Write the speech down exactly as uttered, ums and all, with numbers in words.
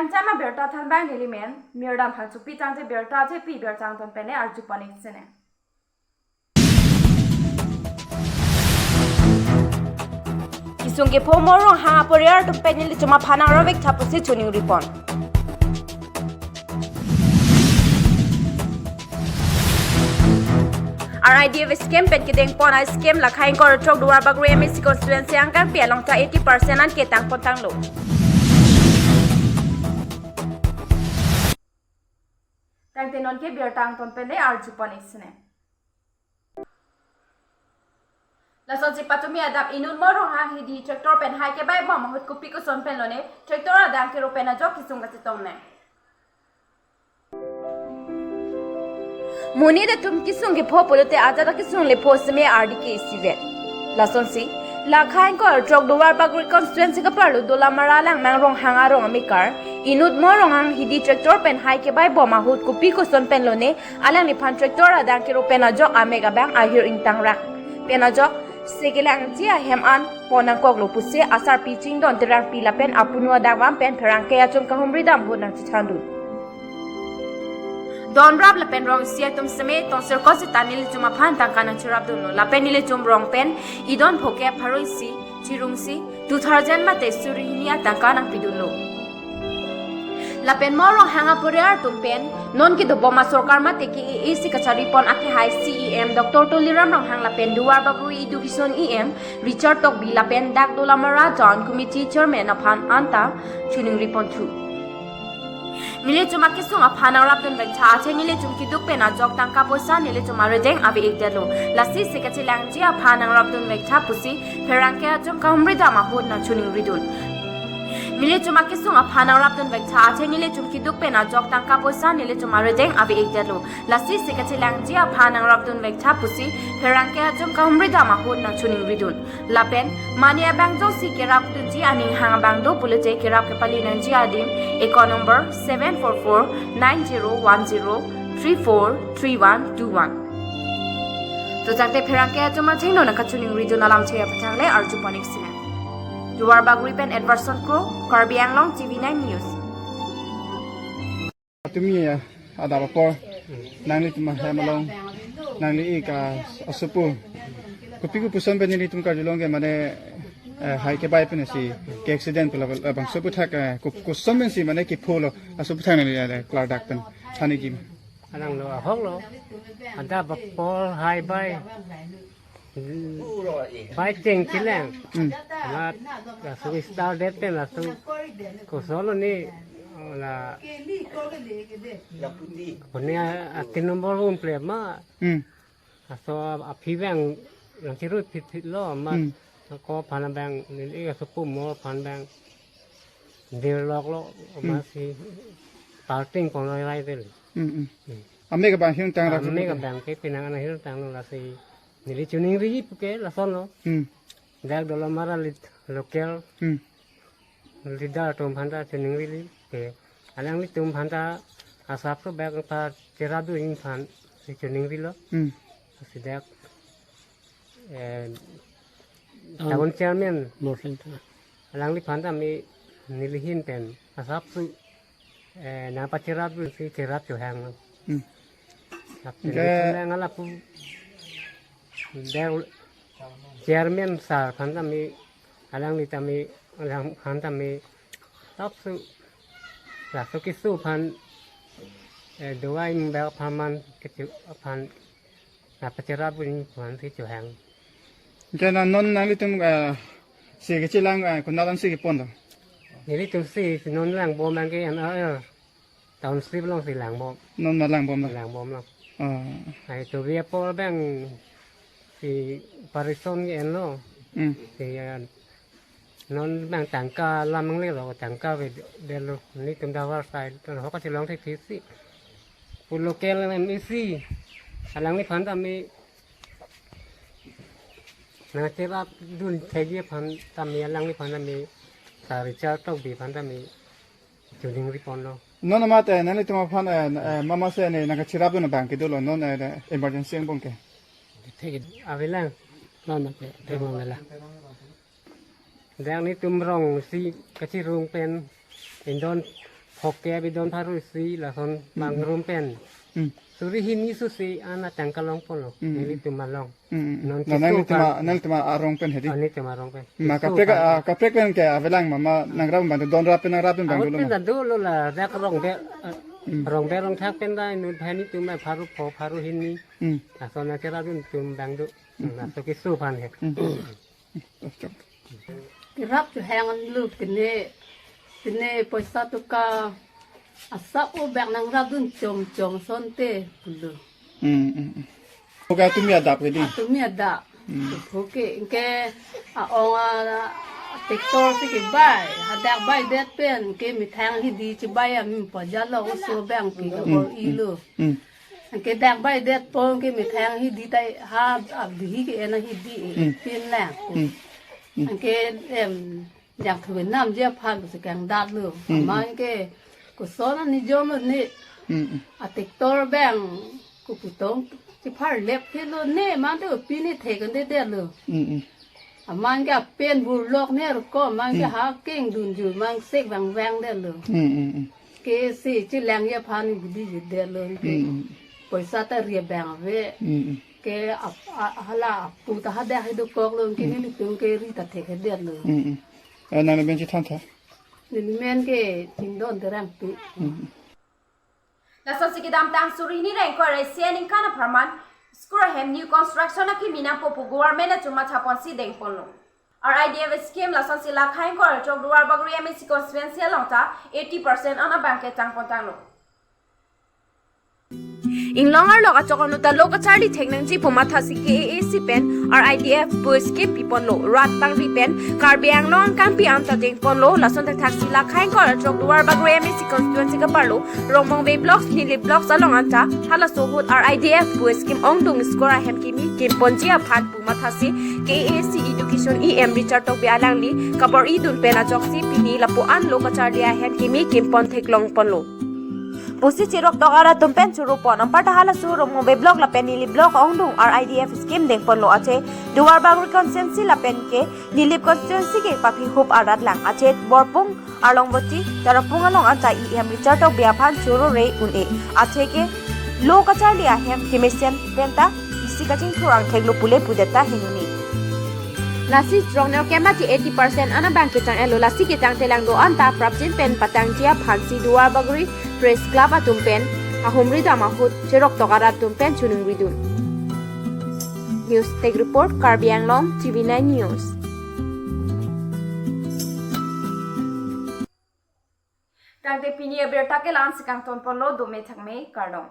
Chama birta thanbang neli men Mirdan Phangchopi, tangte birta chepi birta angton pen le arjupon ik sene. Kisung kepho Mo Ronghang aporiar atum pen nelitum aphan nangrovek tha pusi chuning ripon. R I D F scheme pen kedengpon a-scheme lakha ingkoi ra throk Duar Bagori M A C constituency angkangpi along ta eighty percent an ketangpon tanglo. Tangte non ke birta angton pen le arjupon ik sene. Lasonsi patumi adap inut Mo Ronghang hidi tractor pen hai kebai bom ahut kopi koson pen lone tractor adang kero pen ajok kisung kachetong ne. Monit atum kisung kepho pulote ajat akisung lepho seme ardi ke isivet. Lasonsi, lakha ingkoi ra throk Duar Bagori constituency kaparlo Dolamara Langmang Ronghang arong amekar, inut Mo Ronghang hidi tractor pen hai kebai bom ahut kopi koson pen lone, alangliphan tractor adang kero pen ajok amek abang ahir ingtang rak. Pen ajok, sekelangji ahem an pon nangkoklo pusi asarpi Chingdon Terangpi lapen apunu adang vam pen pherangke achom kahumri dam ahut nangchethandun. Donrap lapen rong isi atum seme tonsirkot seta nelitum aphan tangka nangcherapdunlo. Lapen nelitum rong pen idon phokep pharo isi, chirungsi two thousand mate suri hini atangka nangpidunlo. Lapen Mo Ronghang aporiar atum pen non kedobom asorkar mate ke A A C kacharipon akehai C E M Doctor Tuliram Ronghang lapen Duar Bagori Education E M Richard Tokbi lapen dak Dolamara Town Committee Chairman aphan anta chuning ripon thu. Nelitum akisung aphan nangrapdunvek tha athe nelitum keduk pen ajok tangka poisa nelitum arideng ave-ikdetlo. Lasi si kachelangji aphan nangrapdunvek tha pusi pherangke achom kahumri dam ahut nangchuning ridun. Nelitum akisung aphan nangrapdunvek tha athe nelitum keduk pen ajok tangka poisa nelitum arideng ave-ikdetlo. Lasi si kachelangji aphan nangrapdunvek tha pusi pherangke achom kahumri dam ahut nangchuning ridun. Lapen mane abang jongsi kerapdunji aning hang abang do pulote kerap kepali nangji adim, account number seven four four nine zero one zero three four three one two one. To tangte pherangke achom achingno nangkachuning ridun alam chaya pachang le arjupon ik sene. Duar Bagori pen Edwardson Kro, Karbi Anglong T V nine News. Patumi, eh, adap apor nanglitum ahem along nangli ik asopo kopi kopuson pen nelitum karjulong ke mane, eh, hai kebai pensi ke accident pen labangso aputhak, eh, ko-, koson pensi mane kepholo aso aputhak nangli, eh, klardak pen thani kim. Alanglo ahoklo. Adap apor hai bai. Bai cheng chileng. Hmm. Amat laso start det pen laso koson lo ni la. Kone a, a tin number room ple ma. Hmm. Laso aphi abang nangchirui phit phit lo ma. Hmm. Ko aphan abang neli asopo Mo aphan abang dirlok lo. Hmm. Masi parking pon rai rai tel. Hmm, hmm. Hmm. Amek abang hirtang rak. Amek abang ke penang ana hirtang lo lasi neli chuning ri puke lason lo. Hmm. Dak Dolamara lit local. Hmm. Leader atum aphanta chuning ri ke. Alanglitum aphanta asap so bak pacherapdun aphan si chuning rilo. Hmm. Si dak, eh, town, town chairman. Mosen ta. Alangliphan tame neli ahin pen asap so, eh, nangpacherapdun si cherap chohang. Hmm. Lapen ke neli lapu dak chairman sir aphan tame, alangli tame, alangphan tame, asap so, laso keso aphan, eh, dawai mobile aphan man kecho aphan nangpacherapdun aphan si chohang. Ke na non nanglitum, eh, si kechelang, eh, konat an si kepon do? Nelitum si non langbom abang ke N R L township along si langbom. Non ma langbom lo? Langbom lo. Oh. Hai to via por abang si parison ke en lo. Hmm. Si, eh, non abang tangka lam ang le lo tangka ave det lo nelitum davar sai to ho kachelong thekthesi. Pu local M A C alangliphan tame nangcherapdun thekji aphan tame alangliphan tame sir Richard Tokbi aphan tame chuning ripon lo. Non amat, eh, nanglitum aphan, eh, eh, mama se ne nangkacherapdun abang kedo lo non, eh, emergency angbong ke. Thek avelang. Non amat ke thek avelang. Dak nelitum rong si kachirung pen indon Hoke abidon pharo isi lason bangrum pen. Hmm. Suri hini susi ana tangka longponlo. Hmm. Nelitum along. Hmm. Non na nang kitu tuma, kan. Nang tuma arong pen hedi. Ah, nelitum arong pen. Ma kitu kaprek, kan. Ah, kaprek pen ke avelang mama nangrap bang don rap pen nangrap pen bang. Ahut dolo pen ma. Dolo la dak rong be, ah, rong be rong thak pen da inut hani tuma pharo pho pharo hini. Hmm. Lason na kera dun tum bang do. Hmm. Laso kisu aphan he. Hmm. Kerap chehang lu kene, kene poisa tuka asap o bek nangrap dun chom chom asonte pulo. Hmm, hmm, hmm. Oke, tumi adap ke di? Atumi adap. Hmm. Oke, anke a-ong a tractor si kebai, hadak baidet pen, ke methang hidi chebai amin pajalo oso bang ke. Hmm, kabor-i lo. Hmm. Anke dak baidet pon ke methang hidi tai ha abdi hi ke ena hidi e, hmm, pin lang. Hmm. Hmm. Anke em jangthu namji aphan si kangdatlo. Hmm. Amat ke koson anijom lo ne. Hmm, hmm. A tractor bang koputhom chepharlep ke lo ne, amat te pini thek an dedetlo. Hmm, hmm. Amat ke apen burlok ne ruko, amat ke, hmm, ha keng dunjui, amat sek vang vang detlo. Hmm, hmm, hmm. Ke si chelangji aphan bidi ji detlo ke. Hmm, hmm. Poisa ta ria bang ave. Hmm, hmm. Ke ap-, a-, hala apu ta hadak he dokoklo ke, hmm, nelitum ke ri ta thek he detlo. Hmm, hmm. Eh, nang men chethan tha? Neli men ke Chingdon Terangpi. Hmm, hmm. Lasonsi kedamtang suri hini ra ingkoi ra isi aningkan apharman school ahem new construction akimi nangpo pu government atum mathaponsi dengponlo. R I D F scheme lasonsi lakhai ingkoi ra throk Duarbagori M A C constituency along ta eighty percent an abang ke tangpon tanglo. Inglong arlok achok anu ta lo kacharli thek nangji pu mathasi K A A C pen R I D F pu scheme piponlo. Rat tangri pen Karbi Anglong angkangpi anta dengponlo. Lason thekthaksi lakhai ingkoi ra throk Duarbagori M A C constituency kaparlo Rongmongve blocks, Nilip blocks along anta halaso ahut R I D F pu scheme ongdung school ahem kimi kimponji aphan pu mathasi K A A C education E M Richard Tokbi alangli kabor-i dun pen ajoksi pini lapu-an lo kacharli ahem kimi kimpon theklongponlo. Pusi cheroktok arat atum pen choro pon. Anparta halaso Rongmongve block lapen Nilip block ongdung R I D F scheme dengponlo. Athe Duarbagori constituency lapen ke Nilip constituency ke paphi hup arat lang. Athe Borpung, Arlongvoti, Tarapung along anta E M Richard Tokbi aphan choro re un-e. Athe ke lo kacharli ahem kemesen penta isi kachingthur angthek lo pule pudet ta henune. Lasi throk nerkep mati eighty percent an abang ketang-etlo. Lasi ketangte lang do-an ta prapjin pen patangji aphansi Duarbagori Press Club atum pen ahumri dam ahut cheroktok arat atum pen choningri dun. News Desk Report, Karbi Anglong, T V nine News. Tangte pini abirta ke la-ansi kangtonponlo, dome thakme, kardom.